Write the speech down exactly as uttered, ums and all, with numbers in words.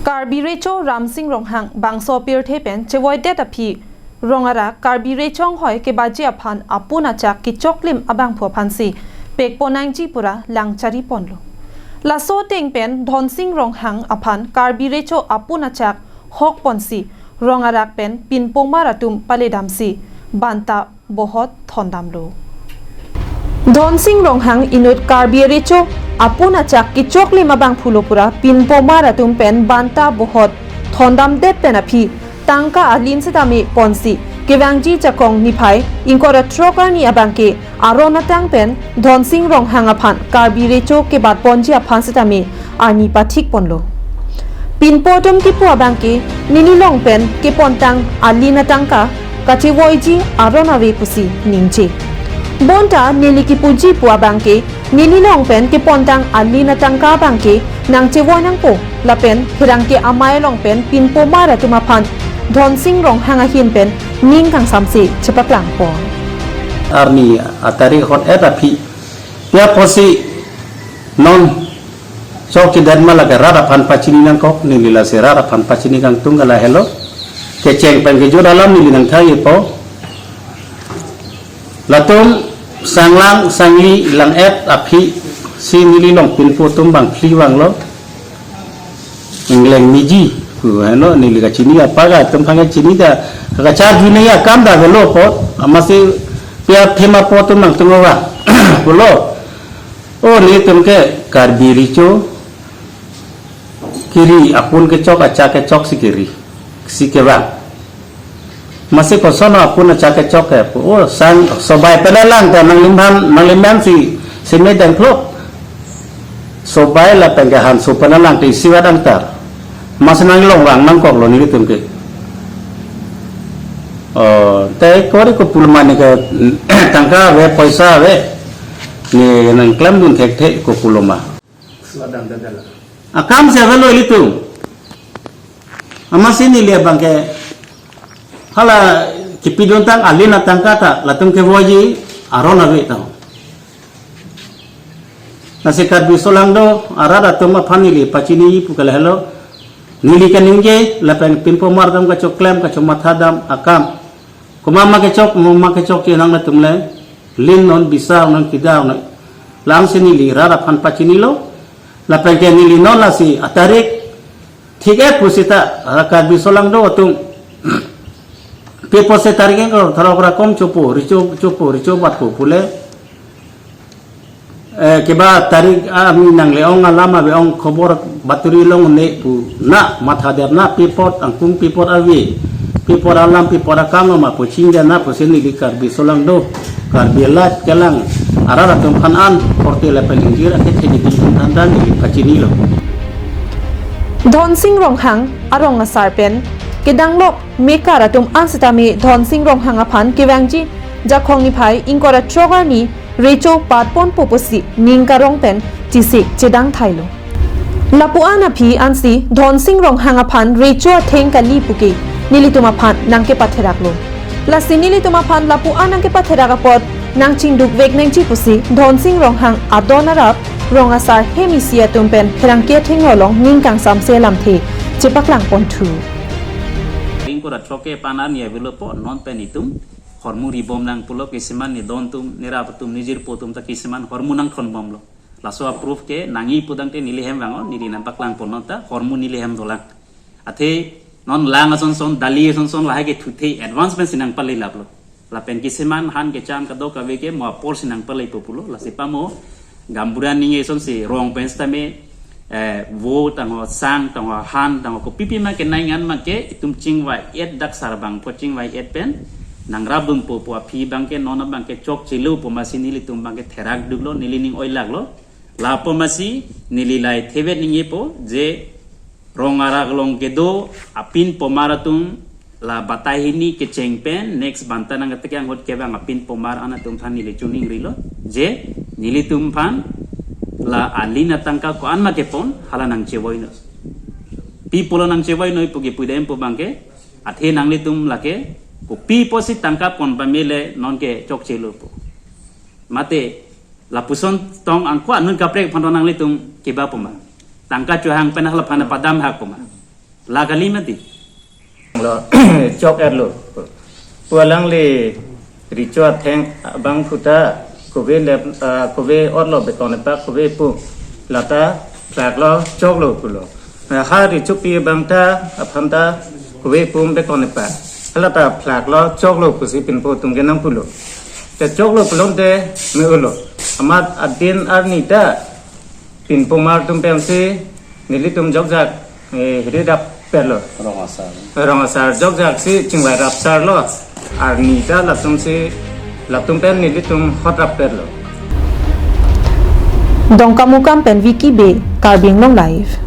Karbi Recho Ramsing Ronghang bangso pirthe pen chevoidet aphi Rongarak Karbi Recho Anghoi kebaji aphan apun achak kechoklim abangphu aphansi pekponangji pura lang chariponlo. Laso ateng pen Dhonsing Ronghang aphan Karbi Recho apun achak hokponsi Rongarak pen pinpomar atum paledamsi banta bohot thondamlo. Dhonsing Ronghang inut Karbi Recho apun achak kechoklim abangphulo pura pinpomar atum pen banta bohot thondamdet pen aphi tangka alin setame ponsi kevangji Jakong niphai ingkoi ra throk arni abangke aron atang pen Dhonsing Ronghang aphan Karbi Recho kebatponji aphan setame arni pathikponlo. Pinpo atum kipu abangke neli long pen kepontang alin atangka kachevoiji aron ave pusi ningje. Bonta neli kipuji pu abangke neli long pen kepontang alin atangka abangke nangchevoi nangpo lapen pherangke amei along pen pinpomar atum aphan Dhonsing Ronghang ahin pen ning kangsamse chepaklangpon. Arni atarik hot et aphi pia posi non chok chidan ma lake rat aphan pachini nangkok, neli lasi rat aphan pachini kangtung ke lahelo. Kecheng pen kejut alam neli nangthaji po. Latum sanglang sangli lang et aphi si neli long pinpo atum bang phli vanglo. Ingleng miji pu heno, neli kachini apa ka atum aphan kachini ta, kachar juni akam ta avelo apot, amatsi pia thema apot atum nangtung vang pulo. O, nelitum ke Karbi Recho kiri, apun kechok, achak kechok si kiri, si kevang. Amatsi koson apun achak kechok ke pu. O, sang sobai pen alang ta nanglimbang, nanglimbang si seme dangklok. Sobai lapen ke hanso pen alang te isi vat angtar. Amatsi nanglong vang nangkoklo nelitum ke. O, te kori kopuloma ne ke tangka ave, poisa ave. Ne nangklemdun thekthe kopuloma. Akam si avelo ilitum. Amatsi neli abangke hala kipiduntang alin atangka ta latum kevoiji aron ave tang. Lasi Karbi solangdo arat atum aphan neli pachini pu ke lahelo. Neli kaningje lapen pinpomar atum kachoklem kachomatha dam akam. Komat ma kechok, komat ma kechok chenang latum le. Lin non bisa non kida non. Lang si neli rat aphan pachinilo. Lapen ke neli non lasi atarik thik et pusita, ah, Karbi solangdo atum. Pi apotsi tarik ingkoi ra throk ra kom chopo, Recho chopo, Recho batpo pule. Eh, keba tarik, ah, ami nangle-ong alam ave-ong khobor baturi longle pu na matha der na pi apot angkung pi apot ave, pi apot alam pi apot akam ma pu chingde na pusi neli Karbi solangdo, Karbi alat kelang arat atum aphan an korte lapen ingjir ake theni di than than neli pachinilo. Dhonsing Ronghang arong asar pen kedanglok mekar atum an setame Dhonsing Ronghang aphan kevangji Jakhong niphai ingkoi ra throk arni Recho patponpo pusi ning karong pen chisik chedang thailo. Lapu-an aphi ansi Dhonsing Ronghang aphan Recho atheng kali puke nelitum aphan nangkepatheraklo. Lasi nelitum aphan lapu-an nangkepatherak apot nangchingduk vek nangji pusi Dhonsing Ronghang adon arap rong asar hem isi atum pen pherangke athengno along ning kangsamse alamthe chepaklangponthu. Ingkoi ra throk ke pan arni avelo po non pen itum hormu ribom nang pulo, kiseman ne don atum, ne rap atum, ne jirpo atum ta kiseman hormu nangthon bomlo. Laso a-proof ke nangji pu tangte neli hem vang-o, neli nangpaklangpon non ta hormu neli hem dolang. Athe non lang ason son, dali ason son lahai ke thuthe advance pensi nangpalelaplo. Lapen kiseman han kecham kadokave ke mo apor si nangpalepo pulo. Lasi pamo gaonbura ningje asonsi rong pen setame, eh, vo tangho, sang tangho, han tangho, kopipi ma kenangji an ma ke itum chingvai et, dak sarbang po chingvai et pen nangrapdunpo pu aphi abangke non abangke chokchelo pu amatsi nelitum abangke therakduklo, neli ning oilaklo. Lapu amatsi neli lahai thevet ningjepo je rong arak along kedo apinpomar atum la batai hini kecheng pen next banta nangketek ahut kevang apinpomar an atum aphan neli chuning rilo je nelitum aphan la alin atangka ko-an ma kepon hala nangchevoinoi. Pi pulo nangchevoinoi pu ke pudem pu abangke, athe nanglitum lake kopi apotsi tangka pon pamele non ke chokchelo pu. Mate lapuson tong angko anun kaprek aphan nanglitum keba puma. Tangka chohang pen hala aphan padam hak puma. La kali mati. Lo chok erlo. Pu alangli recho atheng abang phuta kove lep, ah, kove otlo bekon epak kove pu. Lata phlak lo choklo pulo. Ah, ha rechopi abang ta aphan ta kove pu bekon epak. Lata phlak lo choklo pusi pinpo atum ke nangpulo. Te choklo pulote me-olo. Amat adin arni ta pinpomar atum pensi nelitum jokjak, eh, hiri rap perlo. Rong asar. Rong asar jokjak si chingvai rap sarlo. Arni ta latum si latum pen nelitum hot rap perlo. Dongkamukam pen Vicky Bey, Karbi Anglong Live.